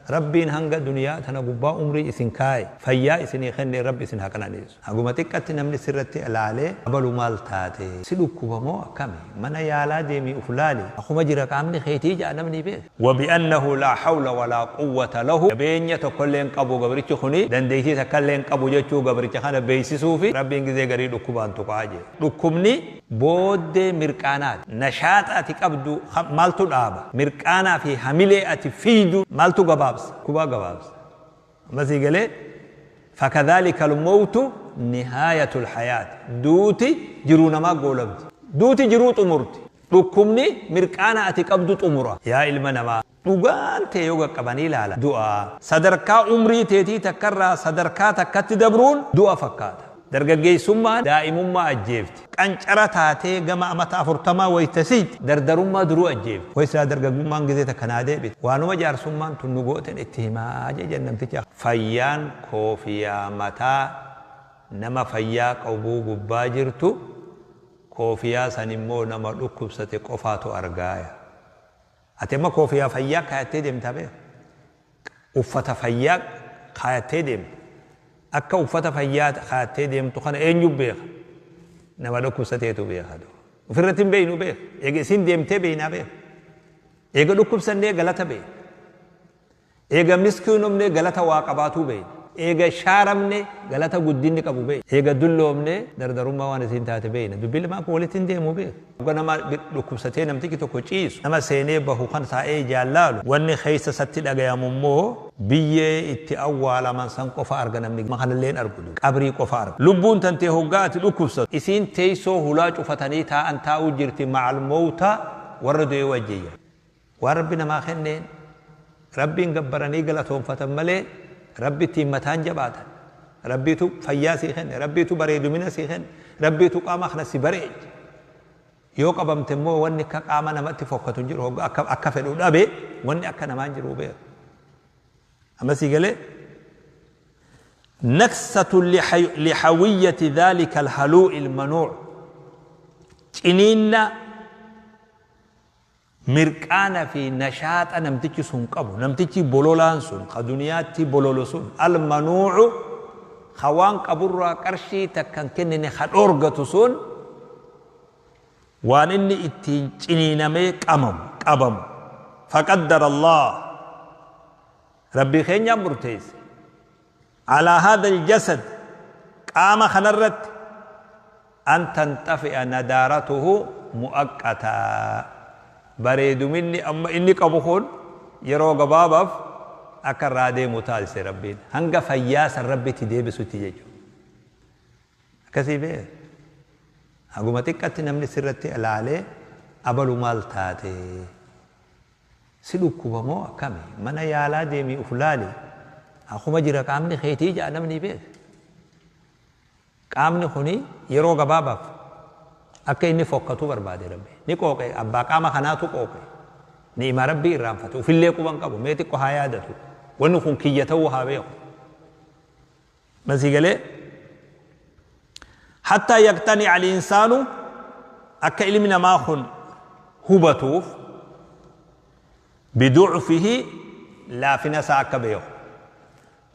Rabbiin hanga duniyaa tana gubbaa umrii isin kaaye, fayyaa isinii kenne, Rabbi isin haa qananiisu. Haguma xiqqatti namni sirratti ilaalee, abalu maal taate? Si dhukkuba moo akkami? Mana yaalaa deemii uf laali. Akkuma jira qaamni keetii ja'a namni beeka. Wabi'annahu laa hawla walaa quwwata lahu, jabeenya tokkollee hin qabu gabrichi kuni, dandeeytii takkallee hin qabu jechuu gabricha kana beeysisuufi Rabbiin gizee garii dhukkubaan tuqaa jee. Dhukkubni booddee mirqaanaati. Nashaaxa ati qabdu maaltu dhaaba? Mirqaanaa fi hamilee ati fiiydu maaltu gabaabsa? Dhukkubaa gabaabsa. Amma sii galee? Fakadhaalika al-mawtu nihaayatul hayaat. Duuti jiruu namaa goolabdi. Duuti jiruu xumurti. Dhukkubni mirqaana ati qabdu xumura. Yaa ilma namaa! Dhugaan tee yoo qaqqabanii ilaalan du'a. Sadarkaa umrii teetii takkarraa sadarkaa takkatti dabruun du'a fakkaata. Dargaggeessummaan daa'imummaa ajjeefti. Qancara taatee gama amata 40 wayta siiyte dardarummaa duruu ajjeefti. Way silaa dargaggummaan gizee takka naa deebite. Waanuma jaarsummaan tun nu gooten itti himaa jedhan namtichi. Fayyaan koofiyaa mataa nama fayyaa qabuu gubbaa jirtu, koofiyaa san immoo nama dhukkubsate qofaatu argaaya. Ati amma koofiyaa fayyaa kaayattee deemtaa beeka? Uffata fayyaa kaayattee deemta. Akka uffata fayyaa kaayattee deemtu kana eenyu beeka? Nama dhukkubsateetu beeka. Ofirratti hin beeynu beeka. Eega isin deemtee beeynaa beeka. Eega dhukkubsannee galata beeyna. Eega miskiinomne galata waa qabaatuu beeyna. Eega shaaramne galata guddinni qabu beeyna. Eega dulloomne dardarummaa waan isiin taate beeyna. Dubbiin lamaan kun walitti hin deemu beeka. Hogga nama dhukkubsatee namtichi tokko ciisu, nama seenee bahu kan taa'ee ijaan laalu, wanni keessa isatti dhagayamu immoo biyyee itti awwaalaman san qofa arga, namni kanallee hin argu, qabrii qofa arga. Lubbuun tantee hoggaa ati dhukkubsattu isiin teessoo hulaa cufatanii taa'an taa'uu jirti, ma'al mowtaa, warra du'e wajjiyya. Waan Rabbi namaa kenneen Rabbiin gabbaranii galatoonfatan malee Rabbitti hin mataan jabaatan. Rabbiitu fayyaa sii kenne, Rabbiitu bareedumina sii kenne, Rabbiitu qaama kana si bareeche. Yoo qabamte immoo wanni akka qaama namatti fokkatu hin jiru. Hoggaa akka fedhu dhabe wanni akka namaa hin jiru beeku. Amma sii galee? Naksatu lihawiyyati dhaalika alhaluu'i almanuu', ciniinna mirqaana fi nashaaxa namtichi sun qabu, namtichi bololaan sun, ka duniyaatti bololu sun, al-manuu'u, ka waan qaburraa qarshii takka hin kennine, ka dhoorgatu sun, waan inni ittiin ciniinamee qamamu, qabamu. Faqaddara Allaah, Rabbii keenyaan murteesse, alaa haadha al-jasad, qaama kanarratti, An tanxafi'a nadaaratuhu mu'aqqataa, bareeduminni amma inni qabu kun yeroo gabaabaf akka irraa deemu taasise Rabbiin. Hanga fayyaa san Rabbi itti deebisutti jechuudha. Akkasii bee? Haguma xiqqatti namni sirratti ilaalee, abalu maal taate? Si dhukkuba moo akkami? Mana yaalaa deemii uf laali. Akkuma jira qaamni keetii ja'a namni beeka. Qaamni kuni yeroo gabaabaaf akka inni fokkatu barbaade Rabbi. Ni qooqe, abbaa qaama kanaatu qooqe. Ni'imaa Rabbii irraanfate. Ufillee quba hin qabu. Mee xiqqo haa yaadatu. Wanni kun kiyya ta'uu haa beeku. Ma sii galee? Hattaa yaqtani'a al-insaanu, akka ilmi namaa kun hubatuuf, bidu'fihi, laafina isaa akka beeku.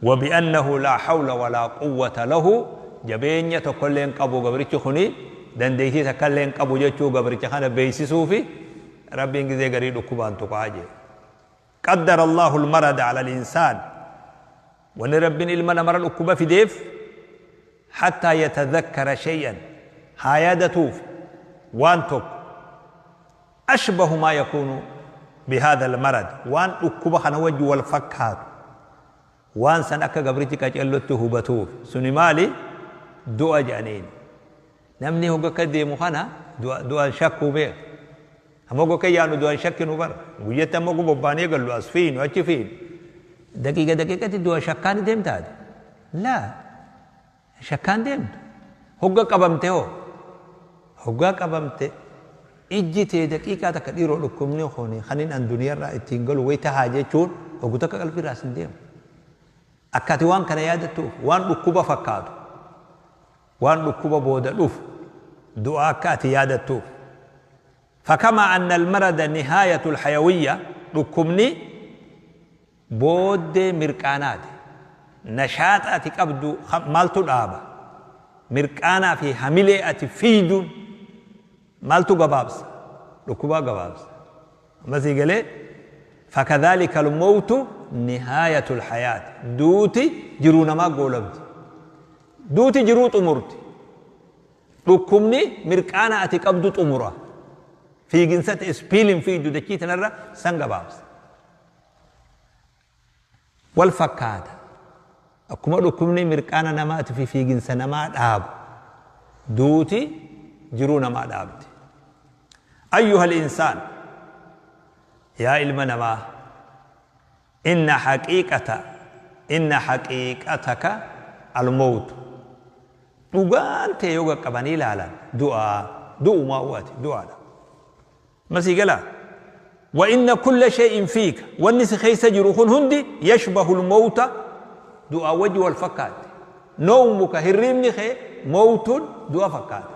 Wabi'annahu laa hawla walaa quwwata lahu, jabeenya tokkollee hin qabu gabrichi kuni, dandeeytii takkallee hin qabu jechuu gabricha kana beeysisuufi Rabbiin gizee garii dhukkubaan tuqaa jee. Qaddara Allahu al-marada ala al-insaan, wanni Rabbiin ilma namara dhukkuba fideef, hattaa yatadhakkara shay'an, haa yaadatuufi waan tokko, ashbahu maa yakuunu bihaadha al-marad, waan dhukkuba kana wajji wal fakkaatu, waan san akka gabrichi qacellotti hubatuuf. Suni maali? Du'a jedhaniin. Namni hogga akka deemu kana du'an shakkuu beeka. Amma hogga akka yaanu du'an shakkinu bara. Guyyatti amma hogga bobbaanee gallu, as fiinu achi fiinu, daqiiqa daqiiqatti du'a shakkaan deemtaati? Laa, shakkaan deemtu. Hogga qabamte hoo? Hoggaa qabamte ijji tee daqiiqaa takka, dhiiroo, dhukkubni kuni kanin an duniyarraa ittiin galu way tahaa jechuun hoggu takka qalbiirraa sin deemu. Akka ati waan kana yaadattuuf waan dhukkuba fakkaatu, waan dhukkuba booda dhufu, du'a akka ati yaadattuuf. Fakamaa anna almarada nihaayatul hayawiyya, dhukkubni Booddee mirqaanaati. Nashaaxa ati qabdu maaltu dhaaba? Mirqaanaa fi hamilee ati fiiduun maaltu gabaabsa? Dhukkubaa gabaabsa. Amma sii galee? Fakadhaalika almawtu nihaayatul hayaat. Duuti jiruu namaa goolabdi. Duuti jiruu xumurti. Dhukkubni mirqaana ati qabdu xumura. Fiiginsatti ispiilin fiigdu dachii tanarra san gabaabsa. Wal fakkaata. Akkuma dhukkubni mirqaana namaati fi fiiginsa namaa dhaabu, duuti jiruu namaa dhaabdi. Ayyuhal insaan, yaa ilma namaa, inna haqiiqata inna haqiiqataka al-mawtu. Dhugaan tee yoo qaqqabanii ilaalan du'aa, du'umaa ati du'aadha. Amma sii galaa? Wa inna kulla shay'in fiika, wanni si keessa jiru kun hundi yashbahu al-mawta, du'aa wajji wal fakkaatti. Nawmuka, hirriibni kee mawtun, du'a fakkaata.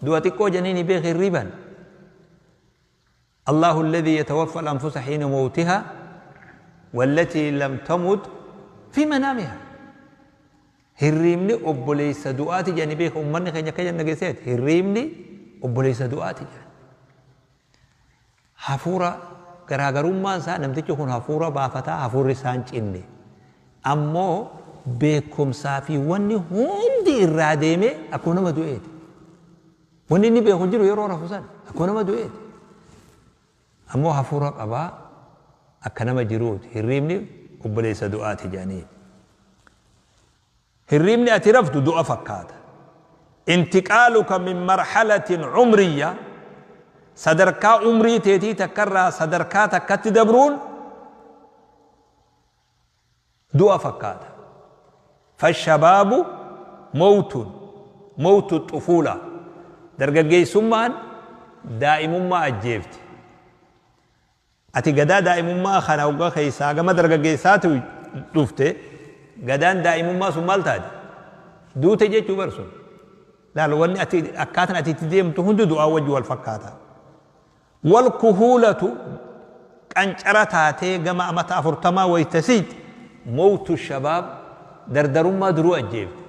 Du'a xiqqoo janiini beek hirriiban. Allahu alladhi yatawaffa al-anfusa hiina mawtiha wallatii lam tamut fi manaamiha. Hirriibni obboleessa du'aati jedhanii beeka ummanni keenya akka jedhan dhageesseeti. Hirriibni obboleessa du'aati jedhan. Hafuura garaagarummaan isaa namtichi kun hafuura baafataa hafuurri isaa hin cinne. Ammoo beekumsaa fi wanni hundi irraa deemee akkuma nama du'eeti. Wanni inni beeku hin jiru yeroo rafu san akkuma nama du'eeti. Ammoo hafuura qabaa akka nama jiruuti. Hirriibni obboleessa du'aati jedhanii. Hirriibni ati raftu du'a fakkaata. Intiqaaluka min marhalatin umriyya, sadarkaa umrii teetii takkarraa sadarkaa takkatti dabruun du'a fakkaata. Fashabaabu mawtun, mawtu xufuula. Dargaggeessummaan daa'imummaa ajjeefti. Ati gadaa daa'imummaa kana hoggaa keessaa gama dargaggeessaatu dhufte, gadaan daa'imummaa sun maal taate? Duute jechuu bar sun. Laal, wanni ati akkaataan ati itti deemtu hundi du'aa wajji wal fakkaata. Wal kuhuulatu, qancara taatee gama amata 40 wayta siit, mawtu shabaab, dardarummaa duruu ajjeefte.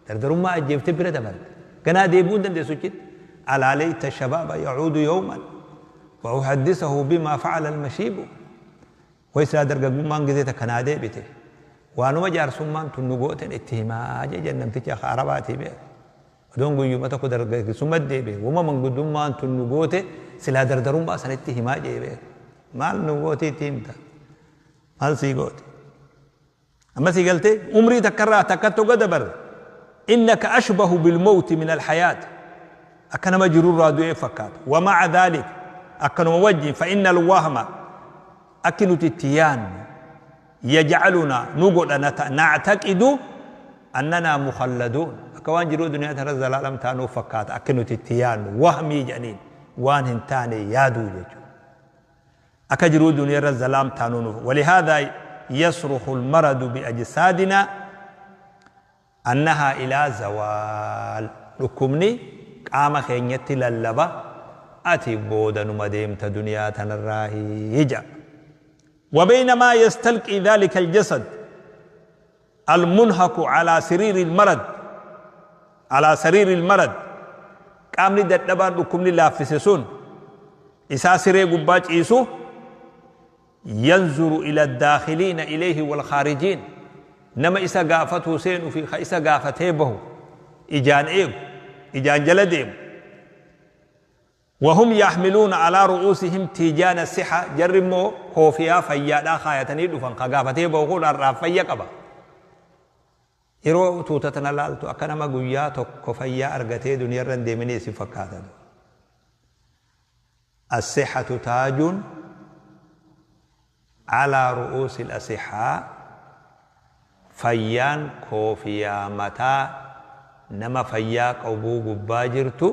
Dardarummaa ajjeefte bira dabarte. Ganaa deebi'uu hin dandeessu achitti. Alaa layta shabaaba yacuudu yawman wa uhaddisahu bimaa facala almashiibu. Way silaa dargaggummaan gizee takka naa deebite. Waanuma jaarsummaan tun nu gooten itti himaa jee jedhan namtichi akka Arabaatii beek. Odoon guyyuma tokko dargaggeessummaa deebi'e, wama manguddummaan tun nu goote silaa dardarummaa sanitti himaa jee beek. Maal nu goote itti himta? Maal sii goote? Amma sii galtee umrii takkarraa takkatti hogga dabarre, innaka ashbahu bilmawti min alhayaat, akka nama jirurraa du'ee fakkaata. Wa ma'a dhalik, akkanuma wajjin, fa inna alwahma, akki nuti itti yaannu, yaj'aluna, nu godha, na'taqidu annanaa mukhalladuun, akka waan jiruu duniyaa tanarra zalaalam taanuuf fakkaata akki nuti itti yaannu. Wahmii jedhaniin, waan hin taane yaaduu jechuudha. Akka jiruu duniyaa irra zalaam taanuu nuuf. Walihaadhaa yasrukhu almaradu biajsaadina annahaa ilaa zawaal, dhukkubni qaama keenyatti lallaba ati booda numa deemta duniyaa tanarraahi ja'a. Wabaynamaa yastalqii dhaalika aljasad almunhaku alaa siriiri almarad alaa sariiri almarad, qaamni dadhabaan dhukkubni laaffise sun isaa siree gubbaa ciisu, yanzuru ila daakhiliina ilayhi wal khaarijiin, nama isa gaafatuu seenu fi ka isa gaafatee bahu ijaan eegu, ijaan jala deemu. Wahum yahmiluuna alaa ru'uusihim tiijaana siha, jarri immoo koofiyaa fayyaadhaa kaayatanii dhufan, ka gaafatee bahu kun har'aaf fayya qaba. Yeroo tuuta tana laaltu akka nama guyyaa tokko fayyaa argatee duniyarra hin deeminii isin fakkaata. As-sihatu taajun alaa ru'uusil asihaa, fayyaan koofiyaa mataa nama fayyaa qabuu gubbaa jirtu,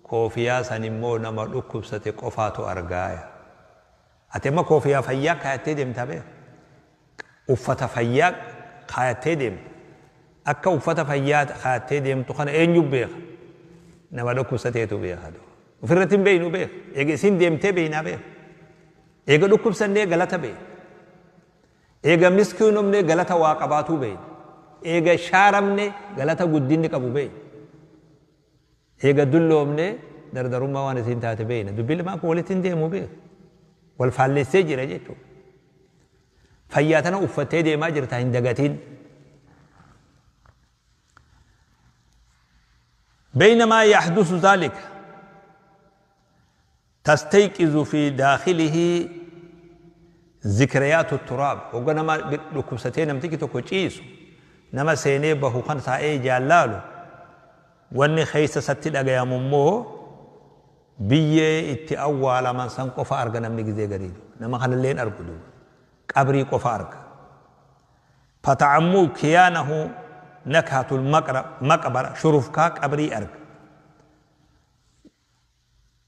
koofiyaa san immoo nama dhukkubsate qofaatu argaaya. Ati amma koofiyaa fayyaa kaayattee deemtaa beeka. Uffata fayyaa kaayattee deemta. Akka uffata fayyaa kaayattee deemtu kana eenyu beeka? Nama dhukkubsateetu beeka. Ofirratti hin beeynu beeka. Eega isin deemtee beeynaa beeka. Eega dhukkubsannee galata beekna. Eega miskiinomne galata waa qabaatuu beeyna. Eega shaaramne galata guddinni qabu beeyna. Eega dulloomne dardarummaa waan isiin taate beeyna. Dubbiin lamaan kun walitti hin deemu beeka. Wal faallessee jira jechuudha. Fayyaa tana uffattee deemaa jirta hin dagatiin. بينما يحدث ذلك تستيقظ في داخله ذكريات التراب. Hogga nama dhukkubsatee namtichi tokko ciisu nama seenee bahu kan taa'ee jaallaalu wanni keessa isatti dhagayamu immoo biyyee itti awwaalaman san qofa arga. Namni gizee gariidu nama kanallee hin argu, duuba qabrii qofa arga. فتعم كيانه نكهة المقبرة shurufkaa qabrii arga,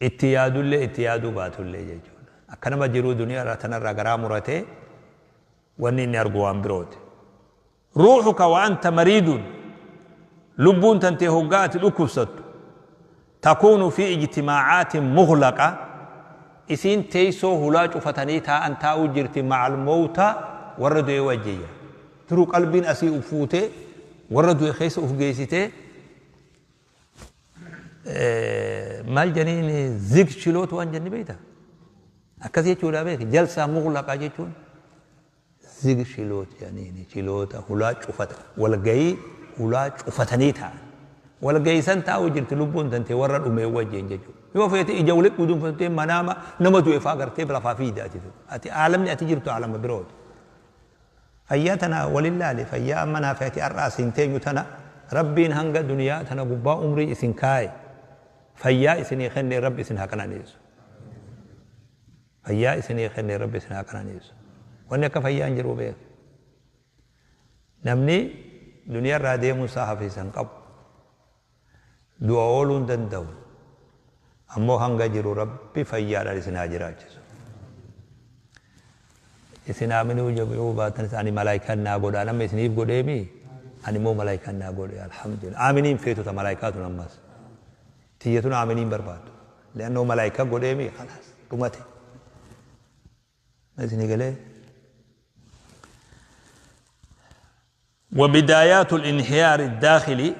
itti yaadullee itti yaaduu baatullee jechuudha. Akka nama jiruu duniyaa tanarraa garaa muratee wanni inni argu waan birooti. روحك وأنت مريض, lubbuun tantee hoggaa ati dhukkubsattu, تكون في اجتماعات مغلقة, isiin teessoo hulaa cufatanii taa'an taa'uu jirti, مع الموتى, warra du'e wajjiyya. Turuu qalbiin asii uf fuutee warra du'e keessa uf geessitee maal janiin ዝግ ችሎት waan jenni beekta akkas jechuudha beek. جلسة مغلقة jechuun ዝግ ችሎት janiin chiloota hulaa cufata, walgayii hulaa cufatanii ta'an, walgayii san taa'uu jirti lubbuun tantee warra dhumee wajjin jechuudha. Yoo feete ija walitti guduunfattee manaama nama du'e faa gartee lafaa fiida. Ati aalamni ati jirtu aalama birooti. Fayyaa tana walin laale, fayyaa amma naa feeti har'aa isin teenyu tana Rabbiin hanga duniyaa tana gubbaa umrii isin kaaye fayyaa isinii kenne Rabbi isin haa qananiisu. Fayyaa isinii kenne Rabbi isin haa qananiisu. Wanni akka fayyaa hin jiru beeku. Namni duniyaa irraa deemuun isaa hafiisa hin qabu. Du'a ooluu hin danda'u. Ammoo hanga jiru Rabbi fayyaadhaan isin haa jiraachisu. Isin aaminuu jabuu baatan ani malaayikaan naa godhaa nama isiniif godheemi, ani immoo malaayikaan naa godhe, alhamdulillah. Aaminiin feetu ta malaayikaatun ammas. Tiyyatun aaminiin barbaaddu. لأنه malaayikaa godheemi, خلاص dhumate. Isinii galee. وبدايات الانهيار الداخلي,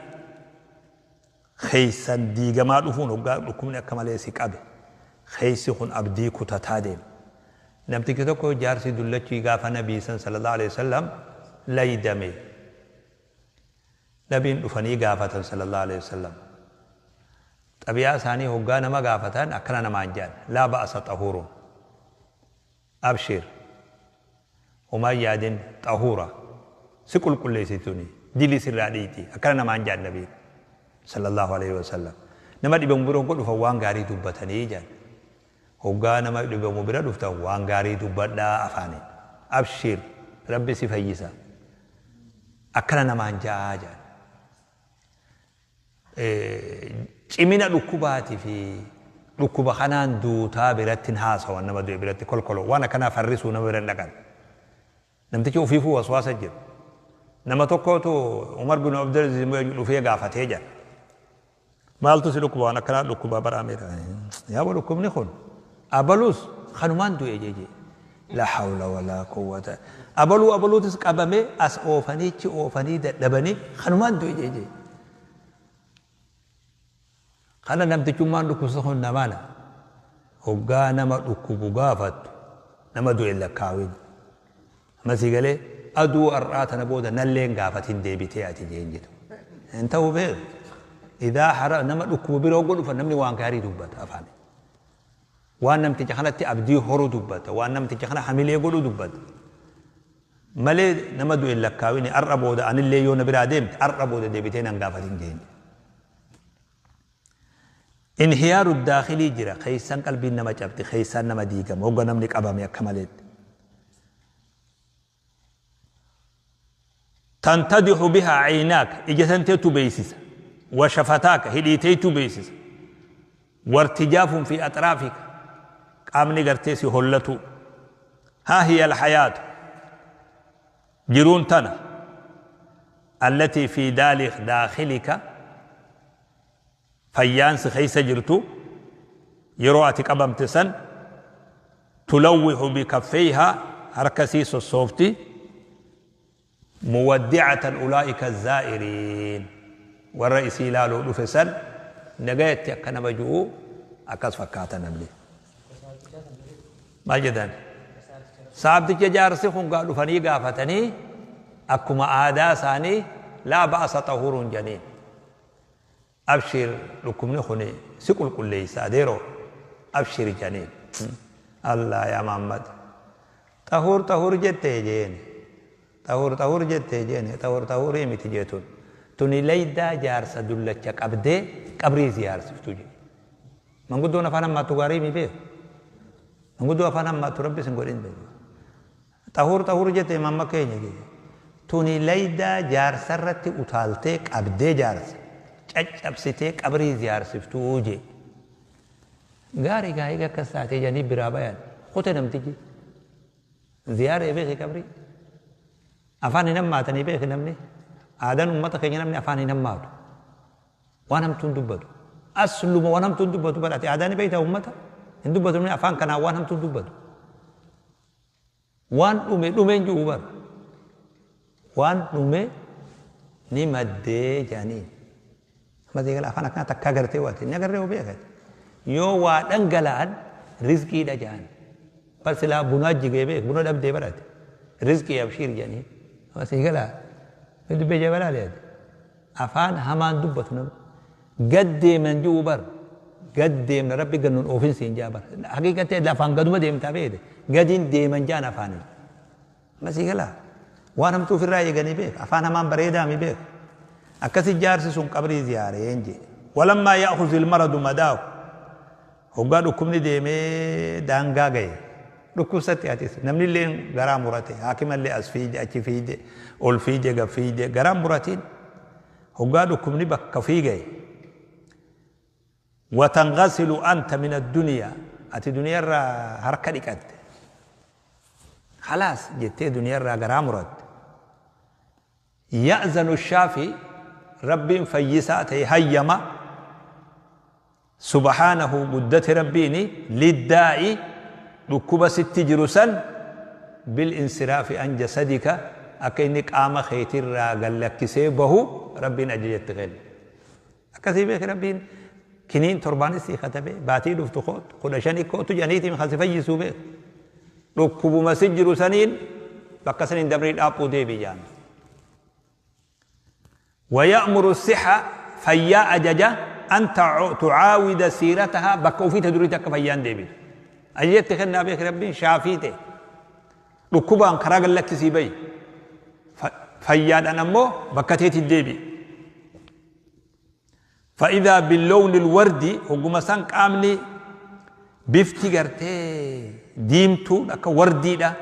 keessan diigamaa dhufuun hoggaa dhukkubni akka malee si qabe keessi kun abdii kutataa deema. Namtichi tokko jaarsi dullachii gaafa nabii san صلى الله عليه وسلم laydame. Nabiin dhufanii gaafatan صلى الله عليه وسلم. Xabiyaa isaanii hoggaa nama gaafatan akkana namaan jedhan: لا بأس طهور, abshir, homaa yaadin, xahuura si qulqulleessituni dili sirraa dhiiti, akkana namaan jedhan nabiin صلى الله عليه وسلم. Nama dhibamu bira hoggaa dhufan waan gaarii dubbatanii jedhan. Hoggaa nama dhibamu bira dhuftan waan gaarii dubbadhaa afaaniin. Abshir, Rabbi si fayyisa, akkana namaan ja'aa jedhan. Cimina dhukkubaatii fi dhukkuba kanaan duutaa biratti hin haasawan, nama du'e biratti kolkolo waan akkanaa farrisuu nama bira hin dhaqan. Namtichi ofiifuu waswaasa jiru. Nama tokkotu Umar bin Abdulaziz dhufee gaafatee jira. Maaltu si dhukkuba? Waan akkanaa dhukkuba baraameera. Yaa dhukkubni kun abalus kanumaan du'e jeje. لا حول ولا قوة. Abaluu abaluutis qabamee as oofanii chi oofanii dadhabanii kanumaan du'e jeje. Kana namtichummaan dhukkubsa kun namaana. Hoggaa nama dhukkubu gaafattu nama du'e lakkaawin. Amma galee aduu har'aa tana booda nalleen gaafatin deebitee ati jeen jedhu. Hin ta'u beeku. Idaa hara nama dhukkubu bira hoggoo dhufan namni waan gaarii dubbata afaan. Waan namticha kanatti abdii horuu dubbata. Waan namticha kana hamilee godhu dubbata. Malee nama du'e lakkaawin, har'a booda anillee yoo na biraa deemte har'a booda deebitee nan gaafatin jeen. انهيار الداخلي jira, keessaan qalbiin nama cabdi, keessaan nama diigama hogga namni qabame akka maleetti. تنتضح بها عيناك, ija tanteetu beeksisa, وشفتاك, hidhiiteetu beeksisa, وارتجاف في أطرافك, qaamni gartee si hollatu. ها هي الحياة, jiruun tana, التي في داخلك, fayyaan si keessa jirtu yeroo ati qabamte san, تلوح بكفيها, harka sii sossoofti. Muwaddi'atan ulaa'ika zaa'iriin warra isii ilaaluu dhufe san nagayatti akka nama ju'u akkas fakkaata namni. Maal jedhan? Saabticha jaarsi kun gaa dhufanii gaafatanii akkuma aadaa isaanii laa ba'asa xahuuruun janiin. Abshir, dhukkubni kun si qulqulleessa adeeroo, abshir janiin. Allah yaa Muhammad. Xahuur xahuur jettee jeen. Xahuur xahuur jettee jeen. Xahuur xahuurii miti jeetun. Tuni laydaa jaarsa dullacha qabdee qabrii ziyaarsiftu jedhe. Manguddoon afaan hammaattu gaarii mi beeku. Manguddoo afaan hammaattu rabbi isin godhin beeku. Xahuur xahuur jettee mamma keenya jee. Tuni laydaa jaarsarratti utaaltee qabdee jaarsa caccabsitee qabrii ziyaarsiftuu jee. Gaarii gaarii akkas taatee jedhanii biraa bayan. Kute namtichi. Ziyaaree beeki qabrii. Afaan hin hammaatanii beeki namni. Aadaan uummata keenya namni afaan hin hammaatu. Waan hamtuun dubbatu. Asluma waan hamtuun dubbatu badhaate aadaan ni beektaa uummata. Hin dubbatu namni afaan kanaan waan hamtuun dubbatu. Waan dhume dhumeen jiru bara. Waan dhume ni maddee jedhanii. Amma eegala afaan akkanaa takkaa gartee waati. Inni agarree beekate. Yoo waa dhangala'an rizqiidha jedhan. Bar silaa bunaa jigee beek buna dhabdee barate. Rizqii abshiir jedhanii. Amma eegala dubbee jabalaa leete. Afaan hamaan dubbatu namni. Gad deeman jiru bar. Gad deemna rabbi gannuun oofin siin jaa bar. Haqiiqatti afaan gaduma deemtaa beekte. Gadiin deeman jaan afaaniin. Amma eegala waan hamtuu ofirraa eeganii beek. Afaan hamaan bareedaa mi beek. Akkasi jaarsi sun qabrii ziyaareen jee. Walammaa ya'khuzil maradu madaahu. Hoggaa dhukkubni deemee daangaa gahe. Dhukkubsatti atis namni illee garaa murate haakimallee as fiide achi fiide ol fiide gad fiide garaa muratiin hoggaa dhukkubni bakka ofii gahe. Watanghasilu anta min addunyaa ati duniyaarraa harka dhiqatte. Khalaas jettee duniyaarraa garaa muratte. Ya'zanu shaafi rabbiin fayyisaa ta'e hayyama subhaanahu guddate rabbiini liddaa'i dhukkuba sitti jiru san bil insiraafi an jasadika akka inni qaama keetirraa gallakkisee bahu rabbiin ajajatti kenne. Akkasii beeki rabbiin kiniin torbaanis sii katabe baatii dhuftu kootu 15 kootu jedhaniitiin kan si fayyisuu beeku. Dhukkubuma si jiru saniin bakka saniin dabrii dhaaphuu deebii jedhan. ويأمر الصحة فيا أججا أن تعاود سيرتها بك أوفيت دريتك فيان ديبي. أجيت خلنا بك ربي شافيته. ركوبان كراغ لك سيبي. فيان أنمو بكتيت الديبي. فإذا باللون الوردي هو سان قامني بفتي غرتي ديمتو لك وردي دا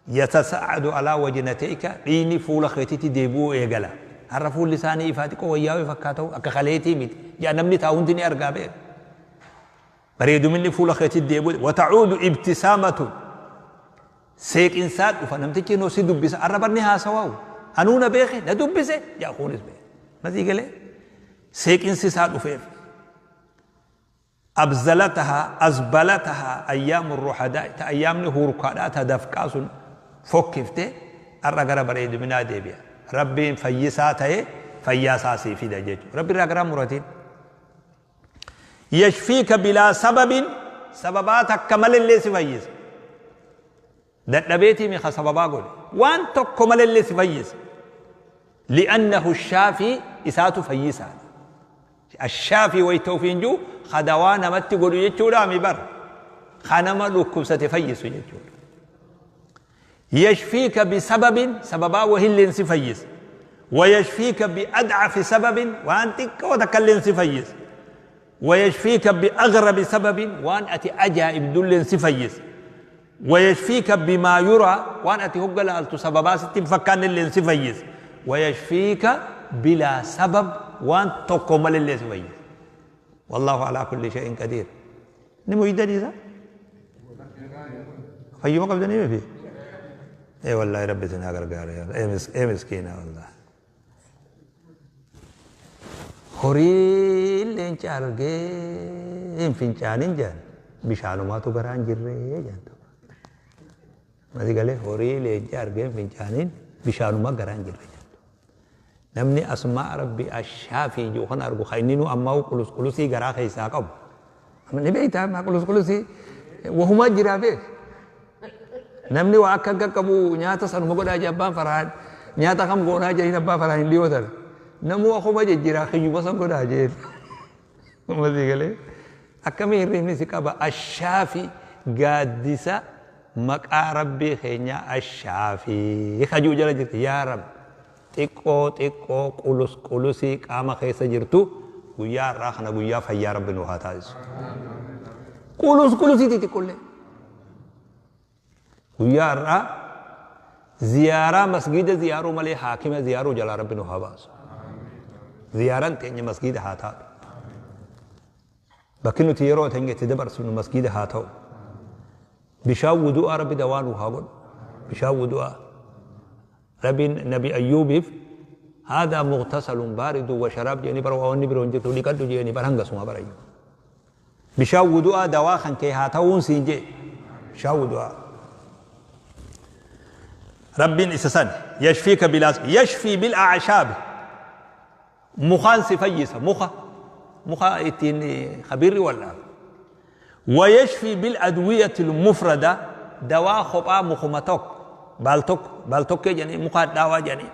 يتساعد على وجنتيك ديني فول خيتي ديبو ايغلا عرفوا لساني فاتكو وياوي فكاتو اكا خليتي ميت يا نمني تاوندني ارغا بيك بريدو مني فول خيتي ديبو وتعود ابتسامة سيك انسان وفنمتكي نو سي دبس عربني ها سواو انونا بيخي ندبس يا خونس بي ما زي قال سيك انسان وفيف أبزلتها أزبلتها أيام الرحداء أيام نهور كادات دفقاس فكفته الرجل بريد من أدبيا ربي فيساته فياساسي في دجاج ربي الرجل مرتين يشفيك بلا سبب سبباتك كمل اللي سفيس دبيتي من سببا قول وانت كمل اللي سفيس لأنه الشافي إساته فيسات الشافي ويتوفين جو خدوانا ما تقول يجولا مبر خنما لكم ستفيس يجول يشفيك بسبب سببا وهل سفيس ويشفيك بأضعف سبب وأنت وتكلم سفيس ويشفيك بأغرب سبب وأن أتي أجائب دل سفيس ويشفيك بما يرى وأن أتي هقل ألت سببا ستين فكان اللي سفيس ويشفيك بلا سبب وأن تقوم اللي سفيس والله على كل شيء قدير. نمو يدري ذا فيما قبل نمو فيه اي والله ربي سنها غرغار اي مسكينه والله horii leenca argee hin fincaanin jedhan bishaanumaatu garaan jirree jedhan. Mati galee horii leenca argee hin fincaanin Bishaanuma garaan jirre jettu. Namni asmaa Rabbi ashaafii jiru kan argu kan inni nu ammaa qulus qulusii garaa keessaa qabu. Amma ni beektaa ammaa qulus qulusii wahumaa jiraa beek. Namni waa akka akka qabu nyaata sanuma godhaa jee abbaan faraan nyaata kam goonaa jedhin abbaa faraan hin dhiyootan. Namuu akkuma jijjiiraa kiyyuma san godhaa jeen. Masii galee akkamii hirribni si qaba ashaafii gaaddisa maqaa Rabbii keenyaa ashaafii kajuu jala jirti yaa Rabbi xiqqoo xiqqoo qulus qulusii qaama keessa jirtu guyyaa har'aa kana guyyaa fayyaa Rabbi nu haa taasisu. Qulus qulusii xixiqqollee. Guyyaa har'aa ziyaaraa masgiida ziyaaruu malee haakima ziyaaruu jalaa Rabbi nu haa baasu. Ziyaaraan teenya masgiida haa taatu. Bakki nuti yeroo teenya itti dabarsinu masgiida haa ta'u. Bishaan wudu'aa Rabbi dawaa nu haa godhu. Bishaan wudu'aa. Rabbiin Nabi Ayyuubiif haadaa mughtasalun baaridu wa sharaab jedhanii bara waa wanni biroo hin jirtu dhiqadhu jedhanii bara hangasuma bara iyyuu. Bishaan wudu'aa dawaa kan kee haa ta'uun siin jee. Bishaan wudu'aa. Rabbiin isa san yashfiika bilaas yashfii bil a'shaabi mukaan si fayyisa muka muka ittiin khabiirri wal'aanu. Wayashfii bil adwiyati mufrada dawaa kophaa mukuma tokko baal tokko baal tokkee jedhanii muka hadhaawaa jedhanii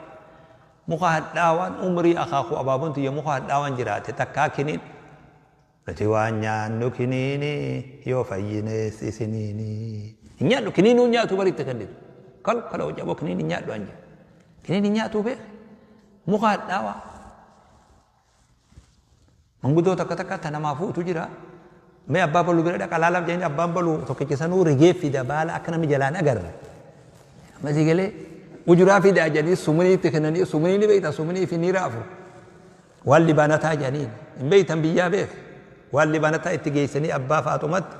muka hadhaawaan umrii akaakuu abaaboon tiyya muka hadhaawaan jiraate takkaa kiniin nuti waan nyaannu kiniini yoo fayyines isiniini hin nyaadhu kiniinuu nyaatu baritti kennitu kal kala hojjaboo kiniin hin nyaadhu an jedhe kiniin hin nyaatu beek muka hadhaawaa manguddoo takka takka ta namaa fuutu jira mee abbaa baluu bira dhaqa laalaaf jedhanii abbaan baluu tokkicha sanuu rigee fida baala akka namni jalaan agarre amma sii galee ujuraa fidaa jedhanii sumunii itti kennanii sumunii ni beekta sumunii fi niira afur waan libaanataa jedhaniin hin beektan biyyaa beek waan libaanataa itti geessanii abbaa faaxumatti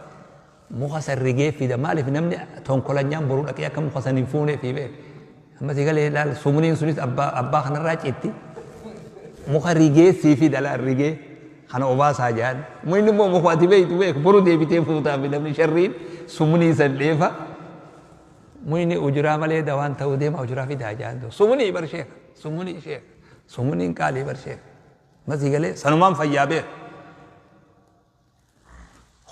muka san rigee fida maaliif namni tonkolanyaan boru dhaqee akka muka san hin fuunee fi beek amma sii galee laal sumuniin sunis abbaa abbaa kanarraa citti muka rigee sii fida laal rigee kana obaasaa jedhan mukni immoo muka ati beektu beek boru deebitee fuutaa fi namni sharriin sumunii san dheefa mukni ujuraa malee dawaan ta'uu deema ujuraa fidaa jedhan sumunii bar sheeka sumunii sheeka sumuniin qaalii bar sheeka masii galee sanumaan fayyaa beek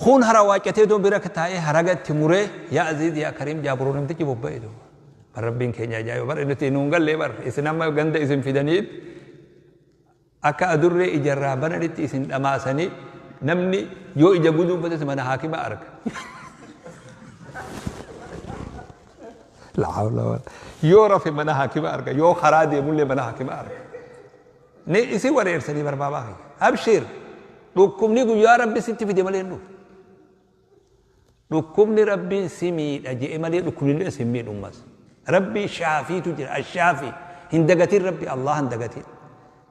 Kun hara waaqatee iddoo bira taa'ee haraga itti muree yaa Aziz yaa Kariim jaaburuu namtichi bobba'e duuba. Bar Rabbiin keenya ajaa'iba bar nuti nuun gallee bar isin amma ganda isin fidaniit akka adurree ijarraa bananitti isin dhamaasanii namni yoo ija guduunfates mana haakima arga. La hawla wala yoo rafe mana haakima arga yoo karaa deemullee mana haakima arga. Ni isin wareersanii barbaabaa kiyya. Abshir dhukkubni guyyaa Rabbi sitti fide malee hin dhufu. Dhukkubni Rabbiin si miidha je'e malee dhukkubni illee si miidhu ammas. Rabbi shaafiitu jira ashaafii hin dagatin Rabbi Allah hin dagatin.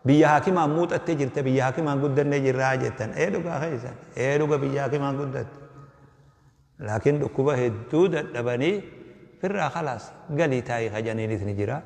Biyya haakimaan muuxattee jirta biyya haakimaan guddannee jirraa jettan ee dhugaa keessan ee dhuga biyya haakimaan guddatte. Laakiin dhukkuba hedduu dadhabanii firraa khalaas galii taa'ii kajaniinis ni jira.